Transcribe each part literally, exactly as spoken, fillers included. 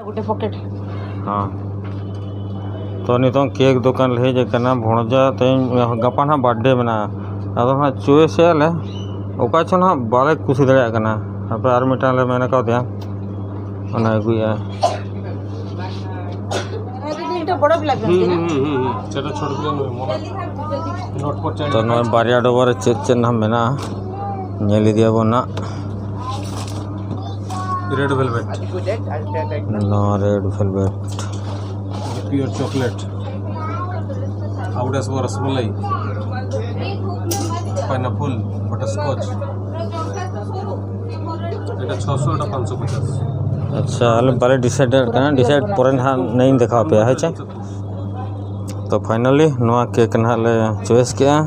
ᱜᱚᱴᱮ pocket. ᱦᱮᱸ᱾ ᱛᱚ, ᱱᱤᱛᱚᱝ ᱠᱮᱠ ᱫᱚᱠᱟᱱ ᱞᱮ ᱦᱮᱡ ᱟᱠᱟᱱᱟ᱾ ᱵᱷᱚᱲᱡᱟ ᱛᱮᱦᱮᱧ, ᱜᱟᱯᱟ ᱱᱟᱦᱟᱜ ᱵᱟᱨᱛᱷᱰᱮ ᱢᱮᱱᱟᱜᱼᱟ᱾ ᱟᱫᱚ ᱱᱟᱦᱟᱜ ᱪᱚᱭᱮᱥ ᱮᱫᱼᱟ ᱞᱮ, ᱚᱠᱟ ᱪᱚ ᱱᱟᱦᱟᱜ ᱵᱟᱞᱮ ᱠᱩᱥᱤ ᱫᱟᱲᱮᱭᱟᱜ ᱠᱟᱱᱟ᱾ ᱛᱟᱨᱯᱚᱨᱮ ᱟᱨ ᱢᱤᱫᱴᱟᱝ ᱞᱮ ᱢᱮᱱ ᱠᱟᱣᱫᱮᱭᱟ, ᱚᱱᱟ ᱟᱹᱜᱩᱭᱮᱫᱼᱟ᱾ ᱦᱩᱸ, ᱦᱩᱸ, ᱦᱩᱸ, ᱦᱩᱸ᱾ ᱪᱮᱫᱟᱜ ᱪᱷᱚᱴ ᱜᱮᱭᱟ ᱱᱚᱣᱟ ᱢᱚᱱᱮ? ᱱᱚᱴ ᱯᱚᱨ ᱪᱟᱭᱱᱟ ᱱᱚᱜᱼᱚᱭ ᱵᱟᱨᱭᱟ ᱰᱚᱵᱟ ᱨᱮ ᱪᱮᱫ ᱪᱮᱫ ᱱᱟᱦᱟᱜ ᱢᱮᱱᱟᱜᱼᱟ, ᱧᱮᱞ ᱤᱫᱤᱭᱟᱵᱚᱱ ᱱᱟᱜ᱾ Red velvet. ᱱᱚᱣᱟ ᱨᱮᱰ ᱵᱷᱮᱞᱵᱷᱮᱴ᱾ Pure chocolate. ᱟᱣᱩᱴᱟᱨ ᱨᱚᱥᱢᱟᱞᱟᱭ᱾ Pineapple, butterscotch. এটা ছশো, এটা পাঁচশো পঞ্চাশ। ᱟᱪᱪᱷᱟ, ᱟᱞᱮ ᱵᱟᱞᱮ ᱰᱤᱥᱟᱭᱤᱰ ᱫᱟᱲᱮᱭᱟᱜ ᱠᱟᱱᱟ᱾ ᱰᱤᱥᱟᱭᱤᱰ ᱯᱚᱨᱮ ᱱᱟᱦᱟᱜ ᱱᱟᱹᱭᱤᱧ ᱫᱮᱠᱷᱟᱣ ᱟᱯᱮᱭᱟ, ᱦᱳᱭ ᱪᱮ? ᱛᱚ, ᱯᱷᱟᱭᱱᱟᱞᱤ ᱱᱚᱣᱟ ᱠᱮᱠ ᱱᱟᱦᱟᱜ ᱞᱮ ᱪᱚᱭᱮᱥ ᱠᱮᱜᱼᱟ᱾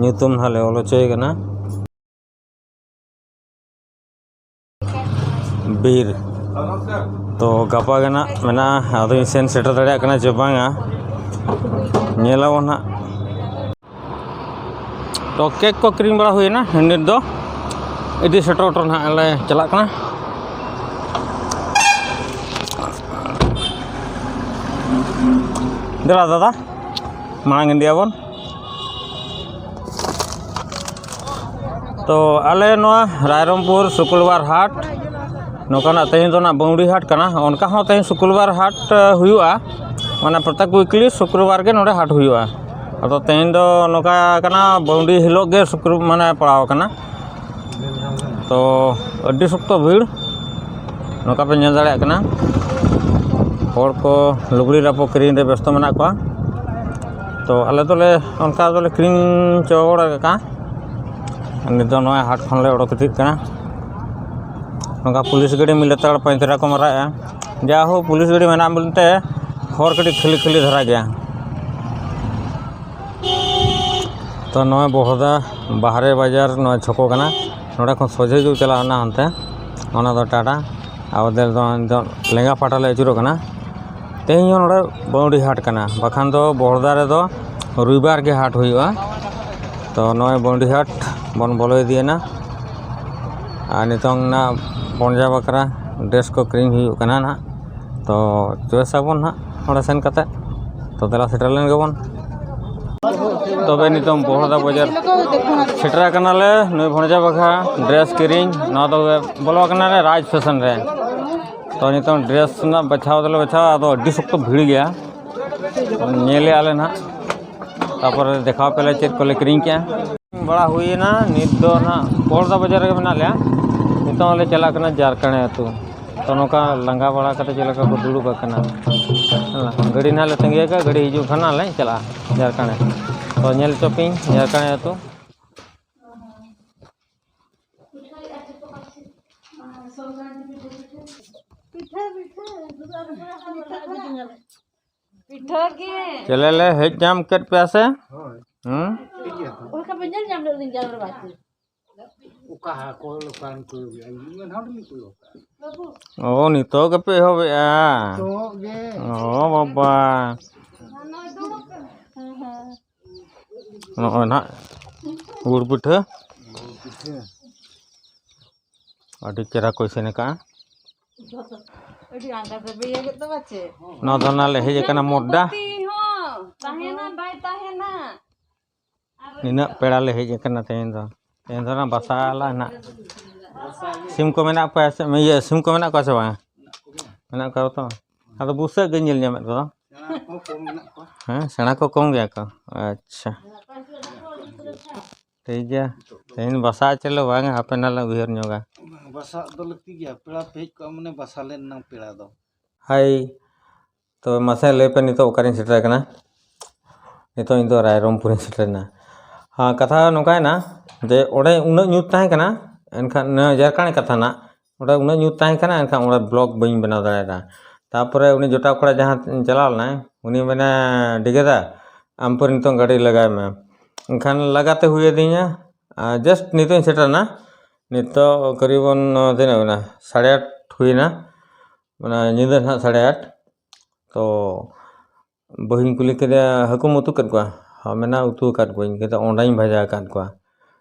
ᱧᱩᱛᱩᱢ ᱱᱟᱦᱟᱜ ᱞᱮ ᱚᱞ ᱦᱚᱪᱚᱭᱮ ᱠᱟᱱᱟ᱾ ᱵᱤᱨ᱾ ᱛᱚ, ᱜᱟᱯᱟ ᱜᱮ ᱱᱟᱜ ᱢᱮᱱᱟᱜᱼᱟ, ᱟᱫᱚᱧ ᱥᱮᱱ ᱥᱮᱴᱮᱨ ᱫᱟᱲᱮᱭᱟᱜ ᱠᱟᱱᱟ ᱪᱮ ᱵᱟᱝᱟ, ᱧᱮᱞᱟᱵᱚᱱ ᱱᱟᱜ᱾ ᱛᱚ, ᱠᱮᱠ ᱠᱚ ᱠᱤᱨᱤᱧ ᱵᱟᱲᱟ ᱦᱩᱭᱮᱱᱟ, ᱱᱤᱛ ᱫᱚ ᱤᱫᱤ ᱥᱮᱴᱮᱨ ᱦᱚᱴᱚ ᱱᱟᱜ ᱞᱮ ᱪᱟᱞᱟᱜ ᱠᱟᱱᱟ᱾ ᱫᱮᱞᱟ ᱫᱟᱫᱟ, ᱢᱟᱲᱟᱝ ᱤᱫᱤᱭᱟᱵᱚᱱ᱾ ᱛᱚ, ᱟᱞᱮ ᱱᱚᱣᱟ ᱨᱟᱭᱨᱚᱝᱯᱩᱨ ᱥᱩᱠᱩᱞᱵᱟᱨ ᱦᱟᱴ, ᱱᱚᱝᱠᱟᱱᱟᱜ ᱛᱮᱦᱮᱧ ᱫᱚ ᱱᱟᱜ ᱵᱟᱹᱣᱰᱤ ᱦᱟᱴ ᱠᱟᱱᱟ᱾ ᱚᱱᱠᱟ ᱦᱚᱸ ᱛᱮᱦᱮᱧ ᱥᱩᱠᱩᱞᱵᱟᱨ ᱦᱟᱴ, ᱮ, ᱦᱩᱭᱩᱜᱼᱟ, ᱢᱟᱱᱮ ᱯᱨᱚᱛᱮᱠ ᱣᱤᱠᱞᱤ ᱥᱩᱠᱨᱵᱟᱨ ᱜᱮ ᱱᱚᱰᱮ ᱦᱟᱴ ᱦᱩᱭᱩᱜᱼᱟ᱾ ᱟᱫᱚ ᱛᱮᱦᱮᱧ ᱫᱚ ᱱᱚᱝᱠᱟ ᱠᱟᱱᱟ, ᱵᱟᱹᱣᱰᱤ ᱦᱤᱞᱳᱜ ᱜᱮ ᱥᱩᱠᱨ-, ᱢᱟᱱᱮ ᱯᱟᱲᱟᱣ ᱠᱟᱱᱟ᱾ ᱛᱚ, ᱟᱹᱰᱤ ᱥᱚᱠᱛᱚ ᱵᱷᱤᱲ, ᱱᱚᱝᱠᱟ ᱯᱮ ᱧᱮᱞ ᱫᱟᱲᱮᱭᱟᱜ ᱠᱟᱱᱟ᱾ ᱦᱚᱲ ᱠᱚ ᱞᱩᱜᱽᱲᱤ ᱞᱟᱯᱚ ᱠᱤᱨᱤᱧ ᱨᱮ ᱵᱮᱥᱛᱚ ᱢᱮᱱᱟᱜ ᱠᱚᱣᱟ᱾ ᱛᱚ, ᱟᱞᱮ ᱫᱚᱞᱮ ᱚᱱᱠᱟ ᱫᱚᱞᱮ ᱠᱤᱨᱤᱧ ᱪᱚ ᱜᱚᱫ ᱟᱠᱟᱫᱼᱟ᱾ ᱱᱤᱛᱚᱜ ᱱᱚᱜᱼᱚᱭ ᱦᱟᱴ ᱠᱷᱚᱱᱞᱮ ᱚᱰᱚᱠ ᱤᱫᱤᱜ ᱠᱟᱱᱟ᱾ ᱱᱚᱝᱠᱟ ᱯᱩᱞᱤᱥ ᱜᱟᱹᱰᱤ ᱢᱤᱫ ᱞᱮᱛᱟᱲ ᱯᱟᱸᱡᱽᱛᱟᱨᱟ ᱠᱚ ᱢᱟᱨᱟᱣᱮᱫᱼᱟ᱾ ᱡᱟᱭᱦᱳᱠ, ᱯᱩᱞᱤᱥ ᱜᱟᱹᱰᱤ ᱢᱮᱱᱟᱜ ᱵᱚᱞᱛᱮ ᱦᱚᱨ ᱠᱟᱹᱴᱤᱡ ᱠᱷᱟᱹᱞᱤ ᱠᱷᱟᱹᱞᱤ ᱫᱷᱟᱨᱟ ᱜᱮᱭᱟ᱾ ᱛᱚ, ᱱᱚᱜᱼᱚᱭ ᱵᱚᱦᱚᱲᱫᱟ ᱵᱟᱦᱨᱮ ᱵᱟᱡᱟᱨ ᱱᱚᱣᱟ ᱪᱷᱚᱠᱚ ᱠᱟᱱᱟ᱾ ᱱᱚᱸᱰᱮ ᱠᱷᱚᱱ ᱥᱚᱡᱷᱮ ᱜᱮ ᱪᱟᱞᱟᱣ ᱮᱱᱟ ᱦᱟᱱᱛᱮ, ᱚᱱᱟ ᱫᱚ ᱴᱟᱴᱟ᱾ ᱟᱵᱚ ᱫᱚ ᱱᱤᱛᱚᱜ ᱞᱮᱸᱜᱟ ᱯᱟᱦᱴᱟ ᱞᱮ ᱟᱹᱪᱩᱨᱚᱜ ᱠᱟᱱᱟ᱾ ᱛᱮᱦᱮᱧ ᱦᱚᱸ ᱱᱚᱰᱮ ᱵᱟᱹᱣᱰᱤ ᱦᱟᱴ ᱠᱟᱱᱟ, ᱵᱟᱠᱷᱟᱱ ᱫᱚ ᱵᱚᱦᱚᱲᱫᱟ ᱨᱮᱫᱚ ᱨᱚᱵᱤᱵᱟᱨ ᱜᱮ ᱦᱟᱴ ᱦᱩᱭᱩᱜᱼᱟ᱾ ᱛᱚ, ᱱᱚᱜᱼᱚᱭ ᱵᱟᱹᱣᱰᱤ ᱦᱟᱴ ᱵᱚᱱ ᱵᱚᱞᱚ ᱤᱫᱤᱭᱮᱱᱟ᱾ ᱟᱨ ᱱᱤᱛᱚᱝ ᱱᱟ ᱵᱚᱱᱡᱟ ᱵᱟᱠᱷᱨᱟ ᱰᱨᱮᱥ ᱠᱚ ᱠᱤᱨᱤᱧ ᱦᱩᱭᱩᱜ ᱠᱟᱱᱟ ᱱᱟᱦᱟᱜ᱾ ᱛᱚ ᱪᱚᱭᱮᱥ ᱟᱵᱚᱱ ᱦᱟᱸᱜ ᱚᱸᱰᱮ ᱥᱮᱱ ᱠᱟᱛᱮ᱾ ᱛᱚ ᱫᱮᱞᱟ ᱥᱮᱴᱮᱨ ᱞᱮᱱ ᱜᱮᱵᱚᱱ᱾ ᱛᱚᱵᱮ ᱱᱤᱛᱚᱝ ᱵᱚᱦᱚᱲᱫᱟ ᱵᱟᱡᱟᱨ ᱥᱮᱴᱮᱨ ᱟᱠᱟᱱᱟᱞᱮ᱾ ᱱᱩᱭ ᱵᱷᱚᱸᱡᱟ ᱵᱟᱠᱷᱟ ᱰᱨᱮᱥ ᱠᱤᱨᱤᱧ, ᱱᱚᱣᱟ ᱫᱚ ᱵᱚᱞᱚ ᱟᱠᱟᱱᱟᱞᱮ ᱨᱟᱡᱽ ᱯᱷᱮᱥᱚᱱ ᱨᱮ᱾ ᱛᱚ ᱱᱤᱛᱚᱝ ᱰᱨᱮᱥ ᱨᱮᱱᱟᱜ ᱵᱟᱪᱷᱟᱣ ᱫᱚᱞᱮ ᱵᱟᱪᱷᱟᱣᱟ, ᱟᱫᱚ ᱟᱹᱰᱤ ᱥᱚᱠᱛᱚ ᱵᱷᱤᱲ ᱜᱮᱭᱟ᱾ ᱧᱮᱞᱮᱫᱼᱟ ᱞᱮ ᱱᱟᱦᱟᱜ, ᱛᱟᱯᱚᱨᱮ ᱫᱮᱠᱷᱟᱣ ᱯᱮᱞᱮ ᱪᱮᱫ ᱠᱚᱞᱮ ᱠᱤᱨᱤᱧ ᱠᱮᱜᱼᱟ᱾ ᱵᱟᱲᱟ ᱦᱩᱭᱮᱱᱟ, ᱱᱤᱛ ᱫᱚ ᱱᱟᱦᱟᱜ ᱵᱚᱦᱚᱲᱫᱟ ᱵᱟᱡᱟᱨ ᱨᱮᱜᱮ ᱢᱮᱱᱟᱜ ᱞᱮᱭᱟ᱾ ᱱᱤᱛᱚᱝ ᱞᱮ ᱪᱟᱞᱟᱜ ᱠᱟᱱᱟ ᱡᱟᱨᱠᱟᱬᱮ ᱟᱹᱛᱩ᱾ ᱛᱚ ᱱᱚᱝᱠᱟ ᱞᱟᱸᱜᱟ ᱵᱟᱲᱟ ᱠᱟᱛᱮ ᱪᱮᱫ ᱞᱮᱠᱟ ᱠᱚ ᱫᱩᱲᱩᱵ ᱟᱠᱟᱱᱟ᱾ ᱦᱮᱸ, ᱜᱟᱹᱰᱤ ᱱᱟᱦᱟᱜ ᱞᱮ ᱛᱟᱺᱜᱤ ᱟᱠᱟᱫ, ᱜᱟᱹᱰᱤ ᱦᱤᱡᱩᱜ ᱠᱷᱟᱱ ᱱᱟᱦᱟᱜ ᱞᱮ ᱪᱟᱞᱟᱜᱼᱟ ᱡᱟᱨᱠᱟᱬᱮ᱾ ᱛᱚ ᱧᱮᱞ ᱦᱚᱪᱚ ᱯᱮᱭᱟᱹᱧ ᱡᱟᱨᱠᱟᱬᱮ ᱟᱹᱛᱩ᱾ ᱯᱤᱴᱷᱟᱹ ᱜᱮ᱾ ᱪᱮᱞᱮ ᱞᱮ ᱦᱮᱡ ᱧᱟᱢ ᱠᱮᱫ ᱯᱮᱭᱟ ᱥᱮ? ᱦᱳᱭ᱾ ᱦᱩᱸ? ᱴᱷᱤᱠ ᱜᱮᱭᱟ ᱛᱚ᱾ ᱚᱠᱟ ᱯᱮ ᱧᱮᱞ ᱧᱟᱢ ᱞᱮᱫ ᱞᱤᱧ ᱡᱟᱣᱨᱟ ᱵᱟᱭ ᱛᱮ? ᱚᱠᱟ ᱦᱟᱹᱠᱩ ᱚᱠᱟᱨᱮᱢ ᱠᱚᱭᱚᱜᱮᱜᱼᱟ? ᱤᱧ ᱢᱟ ᱱᱚᱰᱮ ᱞᱤᱧ ᱠᱚᱭᱚᱜ ᱠᱟᱜᱼᱟ᱾ ᱚ, ᱱᱤᱛᱚᱜ ᱜᱮᱯᱮ ᱮᱦᱚᱵᱮᱜᱼᱟ? ᱱᱤᱛᱚᱜ ᱜᱮ᱾ ᱚ ᱵᱟᱵᱟ᱾ ᱱᱚᱜᱼᱚᱭ ᱱᱟᱦᱟᱜ ᱜᱩᱲ ᱯᱤᱴᱷᱟᱹ᱾ ᱜᱩᱲ ᱯᱤᱴᱷᱟᱹ᱾ ᱟᱹᱰᱤ ᱪᱮᱦᱨᱟ ᱠᱚ ᱤᱥᱤᱱ ᱟᱠᱟᱫᱼᱟ᱾ ᱟᱹᱰᱤ ᱟᱸᱴ ᱟᱫᱚ ᱵᱮ ᱤᱭᱟᱹ ᱜᱮ ᱛᱚ ᱵᱟᱪᱮ᱾ ᱱᱚᱣᱟ ᱫᱚ ᱱᱟᱞᱮ ᱦᱮᱡ ᱟᱠᱟᱱᱟ ᱢᱚᱰᱰᱟ᱾ ᱛᱤ ᱦᱚᱸ ᱛᱟᱦᱮᱱᱟ ᱵᱟᱭ ᱛᱟᱦᱮᱱᱟ᱾ ᱱᱤᱱᱟᱹᱜ ᱯᱮᱲᱟ ᱞᱮ ᱦᱮᱡ ᱟᱠᱟᱱᱟ ᱛᱮᱦᱮᱧ ᱫᱚ᱾ ᱛᱮᱦᱮᱧ ᱫᱚ ᱱᱟᱜ ᱵᱟᱥᱟ ᱟᱞᱟᱝ ᱱᱟᱜ᱾ ᱥᱤᱢ ᱠᱚ ᱢᱮᱱᱟᱜ ᱠᱚᱣᱟ ᱥᱮ, ᱤᱭᱟᱹ, ᱥᱤᱢ ᱠᱚ ᱢᱮᱱᱟᱜ ᱠᱚᱣᱟ ᱥᱮ ᱵᱟᱝ? ᱢᱮᱱᱟᱜ ᱠᱚᱣᱟ ᱛᱚ᱾ ᱟᱫᱚ ᱵᱩᱥᱟᱹᱜ ᱜᱮ ᱧᱮᱞ ᱧᱟᱢᱮᱫ ᱠᱚᱫᱚ᱾ ᱥᱮᱬᱟ ᱠᱚ ᱠᱚᱢ ᱜᱮᱭᱟ ᱠᱚ᱾ ᱟᱪᱪᱷᱟ᱾ ᱴᱷᱤᱠ ᱜᱮᱭᱟ᱾ ᱛᱮᱦᱮᱧ ᱵᱟᱥᱟ ᱪᱚᱞᱚ ᱵᱟᱝ, ᱦᱟᱯᱮ ᱱᱟᱞᱮ ᱩᱭᱦᱟᱹᱨ ᱧᱚᱜᱟ᱾ ᱵᱟᱥᱟ ᱫᱚ ᱞᱟᱹᱠᱛᱤ ᱜᱮᱭᱟ, ᱯᱮᱲᱟ ᱯᱮ ᱦᱮᱡ ᱠᱚᱜᱼᱟ ᱢᱟᱱᱮ ᱵᱟᱥᱟ ᱞᱮᱱ ᱮᱱᱟᱝ ᱯᱮᱲᱟ ᱫᱚ᱾ ᱦᱟᱭ, ᱛᱚ ᱢᱟᱥᱮ ᱞᱟᱹᱭ ᱯᱮ ᱱᱤᱛᱚᱜ ᱚᱠᱟᱨᱤᱧ ᱥᱮᱴᱮᱨ ᱟᱠᱟᱱᱟ? ᱱᱤᱛᱚᱜ ᱤᱧ ᱫᱚ ᱨᱟᱭᱨᱚᱝᱯᱩᱨᱤᱧ ᱥᱮᱴᱮᱨ ᱮᱱᱟ᱾ ᱦᱮᱸ, ᱠᱟᱛᱷᱟ ᱱᱚᱝᱠᱟᱭᱮᱱᱟ ᱡᱮ ᱚᱸᱰᱮ ᱩᱱᱟᱹᱜ ᱧᱩᱛ ᱛᱟᱦᱮᱸ ᱠᱟᱱᱟ, ᱮᱱᱠᱷᱟᱱ ᱱᱚᱣᱟ ᱡᱟᱨᱠᱟᱬᱮ ᱠᱟᱛᱷᱟ ᱱᱟᱜ, ᱚᱸᱰᱮ ᱩᱱᱟᱹᱜ ᱧᱩᱛ ᱛᱟᱦᱮᱸ ᱠᱟᱱᱟ, ᱮᱱᱠᱷᱟᱱ ᱚᱸᱰᱮ ᱵᱞᱚᱜ ᱵᱟᱹᱧ ᱵᱮᱱᱟᱣ ᱫᱟᱲᱮᱭᱟᱫᱟ᱾ ᱛᱟᱨᱯᱚᱨᱮ ᱩᱱᱤ ᱡᱚᱴᱟᱣ ᱠᱚᱲᱟ ᱡᱟᱦᱟᱸ ᱪᱟᱞᱟᱣ ᱞᱮᱱᱟᱭ, ᱩᱱᱤ ᱢᱮᱱᱟ, "ᱰᱤᱜᱟᱹᱫᱟ, ᱟᱢ ᱯᱟᱹᱨᱤ ᱱᱤᱛᱚᱝ ᱜᱟᱹᱰᱤ ᱞᱟᱜᱟᱭ ᱢᱮ᱾" ᱮᱱᱠᱷᱟᱱ ᱞᱟᱜᱟᱛᱮ ᱦᱩᱭ ᱟᱹᱫᱤᱧᱟ᱾ ᱟᱨ just ᱱᱤᱛᱚᱜ ᱤᱧ ᱥᱮᱴᱮᱨ ᱮᱱᱟ᱾ ᱱᱤᱛᱚᱜ ᱠᱚᱨᱤᱵᱚᱱ, ᱛᱤᱱᱟᱹᱜ ᱦᱩᱭᱱᱟ? ᱥᱟᱲᱮ ᱟᱴ ᱦᱩᱭᱱᱟ᱾ ᱚᱱᱟ ᱧᱤᱫᱟᱹ ᱱᱟᱦᱟᱜ ᱥᱟᱲᱮ ᱟᱴ᱾ ᱛᱚ ᱵᱟᱹᱦᱩᱧ ᱠᱩᱞᱤ ᱠᱮᱫᱮᱭᱟ, "ᱦᱟᱹᱠᱩᱢ ᱩᱛᱩ ᱠᱮᱫ ᱠᱚᱣᱟ?" ᱦᱚᱸ, ᱢᱮᱱᱟ, "ᱩᱛᱩ ᱟᱠᱟᱫ ᱠᱚᱣᱟᱧ᱾" ᱠᱮᱫᱟ, "ᱚᱸᱰᱮᱧ ᱵᱷᱟᱡᱟ ᱟᱠᱟᱫ ᱠᱚᱣᱟ᱾"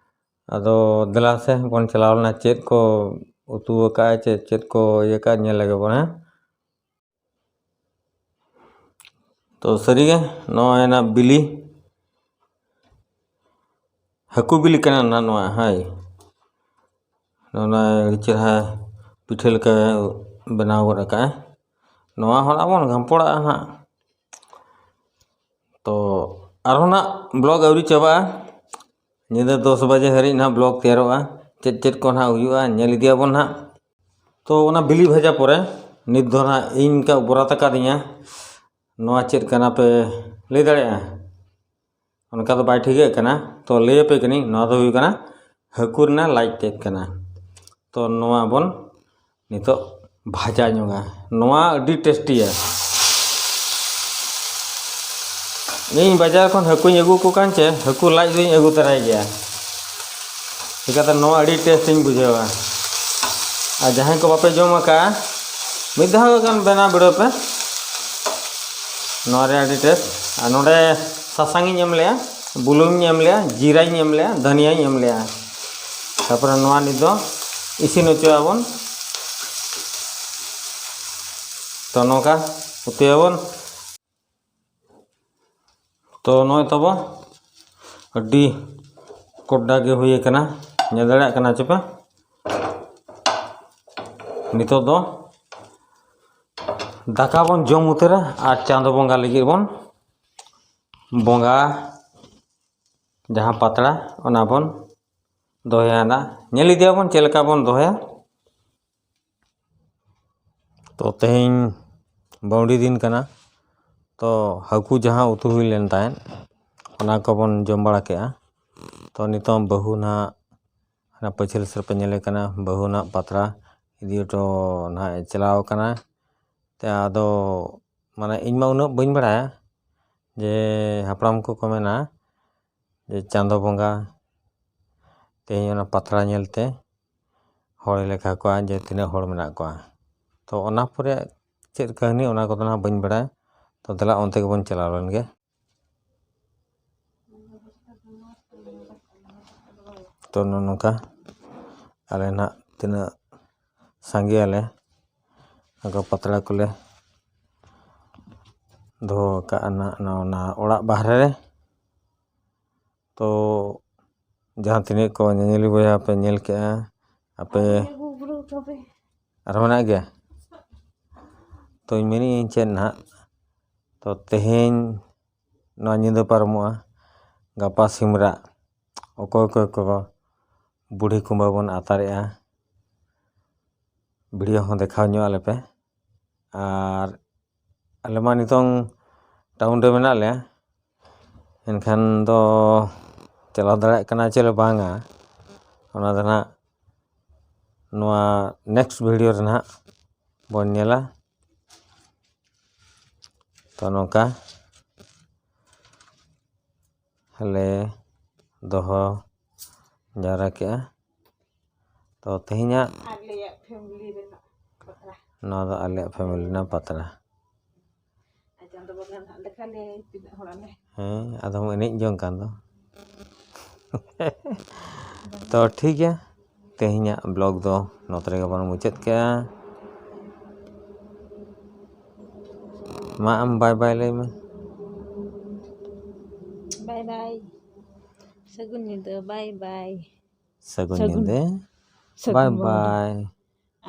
ᱟᱫᱚ ᱫᱮᱞᱟ ᱥᱮ ᱵᱚᱱ ᱪᱟᱞᱟᱣ ᱞᱮᱱᱟ, ᱪᱮᱫ ᱠᱚ ᱩᱛᱩ ᱟᱠᱟᱫᱼᱟ, ᱪᱮᱫ, ᱪᱮᱫ ᱠᱚ ᱤᱭᱟᱹ ᱠᱟᱜᱼᱟ, ᱧᱮᱞ ᱞᱮᱜᱮ ᱵᱚᱱ, ᱦᱮᱸ᱾ ᱛᱚ ᱥᱟᱹᱨᱤᱜᱮ ᱱᱚᱜᱼᱚᱭ ᱱᱟ ᱵᱤᱞᱤ, ᱦᱟᱹᱠᱩ ᱵᱤᱞᱤ ᱠᱟᱱᱟ ᱱᱟ ᱱᱚᱣᱟ᱾ ᱦᱳᱭ, ᱱᱚᱜᱼᱚ ᱱᱟ ᱟᱹᱰᱤ ᱪᱮᱦᱨᱟ ᱯᱤᱴᱷᱟᱹ ᱞᱮᱠᱟ ᱵᱮᱱᱟᱣ ᱜᱚᱫ ᱟᱠᱟᱫᱼᱟ᱾ ᱱᱚᱣᱟ ᱦᱚᱸ ᱱᱟᱜ ᱵᱚᱱ ᱜᱷᱟᱢᱯᱚᱲᱟᱜᱼᱟ ᱱᱟᱜ᱾ ᱛᱚ ᱟᱨᱦᱚᱸ ᱱᱟᱜ ᱵᱞᱚᱜ ᱟᱹᱣᱨᱤ ᱪᱟᱵᱟᱜᱼᱟ, ᱧᱤᱫᱟᱹ ᱫᱚᱥ ᱵᱟᱡᱮ ᱦᱟᱹᱨᱤᱡ ᱱᱟᱜ ᱵᱞᱚᱜ ᱛᱮᱭᱟᱨᱚᱜᱼᱟ᱾ ᱪᱮᱫ ᱪᱮᱫ ᱠᱚ ᱱᱟᱜ ᱦᱩᱭᱩᱜᱼᱟ, ᱧᱮᱞ ᱤᱫᱤᱭᱟᱵᱚᱱ ᱱᱟᱜ᱾ ᱛᱚ ᱚᱱᱟ ᱵᱤᱞᱤ ᱵᱷᱟᱡᱟ ᱯᱚᱨᱮ ᱱᱤᱛ ᱫᱚ ᱱᱟᱜ ᱤᱧ ᱠᱟ ᱵᱚᱨᱟᱛ ᱟᱠᱟᱫᱤᱧᱟ᱾ ᱱᱚᱣᱟ ᱪᱮᱫ ᱠᱟᱱᱟ ᱯᱮ ᱞᱟᱹᱭ ᱫᱟᱲᱮᱭᱟᱜᱼᱟ? ᱚᱱᱠᱟ ᱫᱚ ᱵᱟᱭ ᱴᱷᱤᱠᱟᱹᱜ ᱠᱟᱱᱟ᱾ ᱛᱚ ᱞᱟᱹᱭ ᱟᱯᱮ ᱠᱟᱹᱱᱟᱹᱧ, ᱱᱚᱣᱟ ᱫᱚ ᱦᱩᱭᱩᱜ ᱠᱟᱱᱟ ᱦᱟᱹᱠᱩ ᱨᱮᱱᱟᱜ ᱞᱟᱡ ᱛᱮᱫ ᱠᱟᱱᱟ᱾ ᱛᱚ ᱱᱚᱣᱟ ᱵᱚᱱ ᱱᱤᱛᱚᱜ ᱵᱷᱟᱡᱟ ᱧᱚᱜᱟ᱾ ᱱᱚᱣᱟ ᱟᱹᱰᱤ ᱴᱮᱥᱴᱤᱭᱟ᱾ ᱤᱧ ᱵᱟᱡᱟᱨ ᱠᱷᱚᱱ ᱦᱟᱹᱠᱩᱧ ᱟᱹᱜᱩ ᱠᱚ ᱠᱟᱱ ᱪᱮ, ᱦᱟᱹᱠᱩ ᱞᱟᱡ ᱫᱚᱧ ᱟᱹᱜᱩ ᱛᱚᱨᱟᱭ ᱜᱮᱭᱟ᱾ ᱪᱤᱠᱟᱹᱛᱮ ᱱᱚᱣᱟ ᱟᱹᱰᱤ ᱴᱮᱥᱴ ᱤᱧ ᱵᱩᱡᱷᱟᱹᱣᱟ᱾ ᱟᱨ ᱡᱟᱦᱟᱸᱭ ᱠᱚ ᱵᱟᱯᱮ ᱡᱚᱢ ᱟᱠᱟᱫᱼᱟ, ᱢᱤᱫ ᱫᱷᱟᱣ ᱜᱟᱱ ᱵᱮᱱᱟᱣ ᱵᱤᱰᱟᱹᱣ ᱯᱮ᱾ ᱱᱚᱣᱟ ᱨᱮ ᱟᱹᱰᱤ ᱴᱮᱥᱴ᱾ ᱟᱨ ᱱᱚᱰᱮ ᱥᱟᱥᱟᱝ ᱤᱧ ᱮᱢ ᱞᱮᱜᱼᱟ, ᱵᱩᱞᱩᱝ ᱤᱧ ᱮᱢ ᱞᱮᱜᱼᱟ, ᱡᱤᱨᱟᱧ ᱮᱢ ᱞᱮᱜᱼᱟ, ᱫᱷᱟᱹᱱᱤᱭᱟᱹᱧ ᱮᱢ ᱞᱮᱜᱼᱟ᱾ ᱛᱟᱨᱯᱚᱨᱮ ᱱᱚᱣᱟ ᱱᱤᱛ ᱫᱚ ᱤᱥᱤᱱ ᱦᱚᱪᱚᱭᱟᱵᱚᱱ᱾ ᱛᱚ ᱱᱚᱝᱠᱟ ᱩᱛᱩᱭᱟᱵᱚᱱ᱾ ᱛᱚ ᱱᱚᱜᱼᱚᱭ ᱛᱟᱵᱚ ᱟᱹᱰᱤ ᱠᱚᱰᱟ ᱜᱮ ᱦᱩᱭ ᱟᱠᱟᱱᱟ, ᱧᱮᱞ ᱫᱟᱲᱮᱭᱟᱜ ᱠᱟᱱᱟ ᱪᱮ ᱯᱮ? ᱱᱤᱛᱚᱜ ᱫᱚ ᱫᱟᱠᱟ ᱵᱚᱱ ᱡᱚᱢ ᱩᱛᱟᱹᱨᱟ ᱟᱨ ᱪᱟᱸᱫᱚ ᱵᱚᱸᱜᱟ ᱞᱟᱹᱜᱤᱫ ᱵᱚᱱ ᱵᱚᱸᱜᱟ ᱡᱟᱦᱟᱸ ᱯᱟᱛᱲᱟ, ᱚᱱᱟ ᱵᱚᱱ ᱫᱚᱦᱚᱭᱟ ᱱᱟᱜ᱾ ᱧᱮᱞ ᱤᱫᱤᱭᱟᱵᱚᱱ ᱪᱮᱫ ᱞᱮᱠᱟ ᱵᱚᱱ ᱫᱚᱦᱚᱭᱟ᱾ ᱛᱚ ᱛᱮᱦᱮᱧ ᱵᱟᱹᱣᱰᱤ ᱫᱤᱱ ᱠᱟᱱᱟ, ᱛᱚ ᱦᱟᱹᱠᱩ ᱡᱟᱦᱟᱸ ᱩᱛᱩ ᱦᱩᱭ ᱞᱮᱱ ᱛᱟᱦᱮᱸᱫ, ᱚᱱᱟ ᱠᱚᱵᱚᱱ ᱡᱚᱢ ᱵᱟᱲᱟ ᱠᱮᱜᱼᱟ᱾ ᱛᱚ ᱱᱤᱛᱚᱝ ᱵᱟᱹᱦᱩ ᱱᱟᱦᱟᱜ ᱦᱟᱱᱟ ᱯᱟᱹᱪᱷᱞᱟᱹ ᱥᱮᱫ ᱯᱮ ᱧᱮᱞᱮ ᱠᱟᱱᱟ, ᱵᱟᱹᱦᱩ ᱱᱟᱦᱟᱜ ᱯᱟᱛᱲᱟ ᱤᱫᱤ ᱦᱚᱴᱚ ᱱᱟᱦᱟᱜ ᱮ ᱪᱟᱞᱟᱣ ᱠᱟᱱᱟ᱾ ᱛᱮ ᱟᱫᱚ ᱢᱟᱱᱮ ᱤᱧ ᱢᱟ ᱩᱱᱟᱹᱜ ᱵᱟᱹᱧ ᱵᱟᱲᱟᱭᱟ ᱡᱮ ᱦᱟᱯᱲᱟᱢ ᱠᱚᱠᱚ ᱢᱮᱱᱟ ᱡᱮ ᱪᱟᱸᱫᱚ ᱵᱚᱸᱜᱟ ᱛᱮᱦᱮᱧ ᱚᱱᱟ ᱯᱟᱛᱲᱟ ᱧᱮᱞᱛᱮ ᱦᱚᱲᱮ ᱞᱮᱠᱷᱟ ᱠᱚᱣᱟ ᱡᱮ ᱛᱤᱱᱟᱹᱜ ᱦᱚᱲ ᱢᱮᱱᱟᱜ ᱠᱚᱣᱟ᱾ ᱛᱚ ᱚᱱᱟ ᱯᱚᱨᱮ ᱪᱮᱫ ᱠᱟᱹᱦᱱᱤ, ᱚᱱᱟ ᱠᱚᱫᱚ ᱱᱟᱦᱟᱜ ᱵᱟᱹᱧ ᱵᱟᱲᱟᱭᱟ᱾ ᱛᱚ ᱫᱮᱞᱟ ᱚᱱᱛᱮ ᱜᱮᱵᱚᱱ ᱪᱟᱞᱟᱣ ᱞᱮᱱ ᱜᱮ᱾ ᱛᱚ ᱱᱚᱜᱼᱚ ᱱᱚᱝᱠᱟ ᱟᱞᱮ ᱱᱟᱦᱟᱜ ᱛᱤᱱᱟᱹᱜ ᱥᱟᱸᱜᱮᱭᱟᱞᱮ, ᱚᱱᱠᱟ ᱯᱟᱛᱲᱟ ᱠᱚᱞᱮ ᱫᱚᱦᱚ ᱟᱠᱟᱫᱼᱟ ᱱᱟᱦᱟᱜ ᱱᱚᱣᱟ ᱚᱲᱟᱜ ᱵᱟᱦᱨᱮ ᱨᱮ᱾ ᱛᱚ ᱡᱟᱦᱟᱸ ᱛᱤᱱᱟᱹᱜ ᱠᱚ ᱧᱮᱧᱮᱞᱤ ᱵᱚᱭᱦᱟ ᱯᱮ ᱧᱮᱞ ᱠᱮᱜᱼᱟ, ᱟᱯᱮ ᱟᱨᱦᱚᱸ ᱢᱮᱱᱟᱜ ᱜᱮᱭᱟ? ᱛᱚᱧ ᱢᱮᱱᱮᱫ ᱟᱹᱧ ᱪᱮᱫ ᱱᱟᱦᱟᱜ, ᱛᱚ ᱛᱮᱦᱮᱧ ᱱᱚᱣᱟ ᱧᱤᱫᱟᱹ ᱯᱟᱨᱚᱢᱚᱜᱼᱟ, ᱜᱟᱯᱟ ᱥᱤᱢ ᱨᱟᱜ ᱚᱠᱚᱭ ᱚᱠᱚᱭ ᱠᱚ ᱵᱩᱰᱷᱤ ᱠᱩᱢᱵᱟᱹ ᱵᱚᱱ ᱟᱛᱟᱨᱮᱜᱼᱟ, ᱵᱷᱤᱰᱤᱭᱳ ᱦᱚᱸ ᱫᱮᱠᱷᱟᱣ ᱧᱚᱜ ᱟᱞᱮ ᱯᱮ᱾ ᱟᱨ ᱟᱞᱮ ᱢᱟ ᱱᱤᱛᱚᱝ ᱴᱟᱣᱩᱱ ᱨᱮ ᱢᱮᱱᱟᱜ ᱞᱮᱭᱟ, ᱮᱱᱠᱷᱟᱱ ᱫᱚ ᱪᱟᱞᱟᱣ ᱫᱟᱲᱮᱭᱟᱜ ᱠᱟᱱᱟ ᱪᱮ ᱞᱮ ᱵᱟᱝᱟ, ᱚᱱᱟ ᱫᱚ ᱱᱟᱦᱟᱜ ᱱᱚᱣᱟ ᱱᱮᱠᱥᱴ ᱵᱷᱤᱰᱤᱭᱳ ᱨᱮ ᱱᱟᱦᱟᱜ ᱵᱚᱱ ᱧᱮᱞᱟ᱾ ᱛᱚ ᱱᱚᱝᱠᱟ ᱞᱮ ᱫᱚᱦᱚ ᱡᱟᱣᱨᱟ ᱠᱮᱜᱼᱟ᱾ ᱛᱚ ᱛᱮᱦᱮᱧᱟᱜ ᱟᱞᱮᱭᱟᱜ ᱯᱷᱮᱢᱤᱞᱤ ᱨᱮᱱᱟᱜ ᱯᱟᱛᱲᱟ᱾ ᱱᱚᱣᱟ ᱫᱚ ᱟᱞᱮᱭᱟᱜ ᱯᱷᱮᱢᱤᱞᱤ ᱨᱮᱱᱟᱜ ᱯᱟᱛᱲᱟ᱾ ᱟᱨ ᱪᱟᱸᱫᱚ ᱵᱚᱸᱜᱟ ᱱᱟᱦᱟᱜ ᱞᱮᱠᱷᱟ ᱞᱮᱭᱟᱭ ᱛᱤᱱᱟᱹᱜ ᱦᱚᱲ ᱟᱞᱮ᱾ ᱦᱮᱸ, ᱟᱫᱚᱢ ᱮᱱᱮᱡ ᱡᱚᱝ ᱠᱟᱱ ᱫᱚ᱾ ᱛᱚ ᱴᱷᱤᱠ ᱜᱮᱭᱟ, ᱛᱮᱦᱮᱧᱟᱜ ᱵᱞᱚᱜ ᱫᱚ ᱱᱚᱛᱮ ᱨᱮᱜᱮ ᱵᱚᱱ ᱢᱩᱪᱟᱹᱫ ᱠᱮᱜᱼᱟ᱾ ᱢᱟ ᱟᱢ ᱵᱟᱭ ᱵᱟᱭ ᱞᱟᱹᱭ ᱢᱮ᱾ ᱵᱟᱭ ᱵᱟᱭ᱾ ᱥᱟᱹᱜᱩᱱ ᱧᱤᱫᱟᱹ, ᱵᱟᱭ ᱵᱟᱭ᱾ ᱥᱟᱹᱜᱩᱱ ᱥᱟᱹᱜᱩᱱ, ᱧᱤᱫᱟᱹ᱾ ᱥᱟᱹᱜᱩᱱ ᱵᱟᱭ ᱵᱟᱭ᱾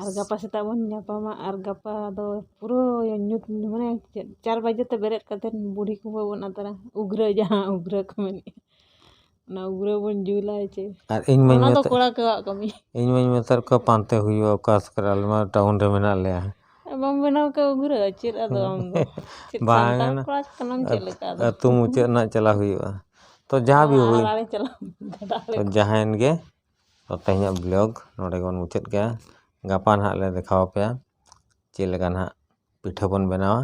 ᱟᱨ ᱜᱟᱯᱟ ᱥᱮᱛᱟᱜ ᱵᱚᱱ ᱧᱟᱯᱟᱢᱟ, ᱟᱨ ᱜᱟᱯᱟ ᱫᱚ ᱯᱩᱨᱟᱹ ᱧᱩᱛ, ᱢᱟᱱᱮ ᱪᱮᱫ, ᱪᱟᱨ ᱵᱟᱡᱮ ᱛᱮ ᱵᱮᱨᱮᱫ ᱠᱟᱛᱮ ᱵᱩᱰᱷᱤ ᱠᱩᱢᱵᱟᱹ ᱵᱚᱱ ᱟᱛᱟᱨᱟ᱾ ᱩᱜᱽᱨᱟᱹ, ᱡᱟᱦᱟᱸ ᱩᱜᱽᱨᱟᱹ ᱠᱚ ᱢᱮᱱᱮᱫᱼᱟ, ᱚᱱᱟ ᱩᱜᱽᱨᱟᱹ ᱵᱚᱱ ᱡᱩᱞᱟ ᱪᱮ? ᱟᱨ ᱤᱧ ᱢᱟᱧ ᱚᱱᱟ ᱫᱚ ᱢᱮᱛᱟ-, ᱠᱚᱲᱟ ᱠᱚᱣᱟᱜ ᱠᱟᱹᱢᱤ᱾ ᱤᱧ ᱢᱟᱧ ᱢᱮᱛᱟᱫ ᱠᱚᱣᱟ ᱯᱟᱱᱛᱮ ᱦᱩᱭᱩᱜᱼᱟ, ᱚᱠᱟ ᱥᱮᱫ ᱨᱮ, ᱟᱞᱮ ᱢᱟ ᱴᱟᱣᱩᱱ ᱨᱮ ᱢᱮᱱᱟᱜ ᱞᱮᱭᱟ᱾ ᱵᱟᱢ ᱵᱮᱱᱟᱣ ᱠᱟᱜ ᱩᱜᱽᱨᱟᱹ, ᱪᱮᱫ ᱟᱫᱚ ᱟᱢ ᱫᱚ? ᱪᱮᱫ ᱵᱟᱝ ᱥᱟᱱᱛᱟᱲ ᱠᱟᱱᱟ᱾ ᱠᱚᱲᱟ ᱠᱟᱱᱟᱢ, ᱪᱮᱫ ᱟᱹᱛ-, ᱞᱮᱠᱟ ᱟᱫᱚ? ᱟᱹᱛᱩ ᱢᱩᱪᱟᱹᱫ ᱨᱮᱱᱟᱜ ᱪᱟᱞᱟᱣ ᱦᱩᱭᱩᱜᱼᱟ᱾ ᱛᱚ ᱡᱟᱦᱟᱸ ᱜᱮ ᱟᱨ ᱦᱩᱭ, ᱟᱲᱟᱝ ᱪᱟᱞᱟᱣ ᱜᱟᱰᱟ ᱛᱚ ᱟᱲᱮ ᱠᱚ᱾ ᱡᱟᱦᱟᱸᱭᱮᱱ ᱜᱮ, ᱛᱚ ᱛᱮᱦᱮᱧᱟᱜ ᱵᱞᱚᱜ ᱱᱚᱰᱮ ᱜᱮᱵᱚᱱ ᱢᱩᱪᱟᱹᱫ ᱠᱮᱜᱼᱟ᱾ ᱜᱟᱯᱟ ᱱᱟᱦᱟᱜ ᱞᱮ ᱫᱮᱠᱷᱟᱣ ᱟᱯᱮᱭᱟ ᱪᱮᱫ ᱞᱮᱠᱟ ᱱᱟᱦᱟᱜ ᱯᱤᱴᱷᱟᱹ ᱵᱚᱱ ᱵᱮᱱᱟᱣᱟ᱾